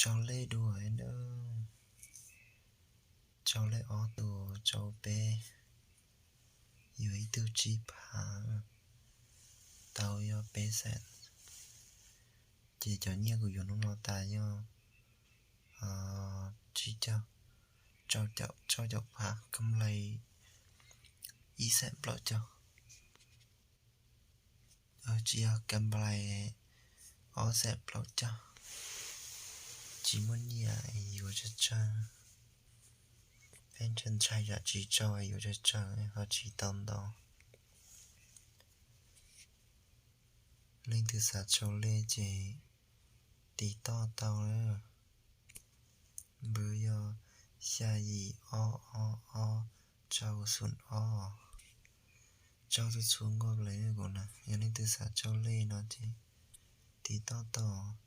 Rau lej dua na, rau lej ob tus rau peb, yuav ib tug tsib phav, tau yog peb xees. Ces cov nyiaj kuv yuav hnub no tas yog tsib caug, rau caum phav, kam nplai ib xees plaub caug. Tsis yog, kam nplai ob xees plaub caug. Tsis muaj nyiaj yuav tsawg tsawg, peb ntshai ntshai tsam tsis rau yuav tsawg tsawg ho tsis tau ntau. Leej twg xav rau lej ces tiv toj tau lawm. Npawb yog xya yim ob ob ob rau xoom ob. Rau txhua txhua nkaus li kuv na, yog leej twg xav rau lej no ces tiv toj tau.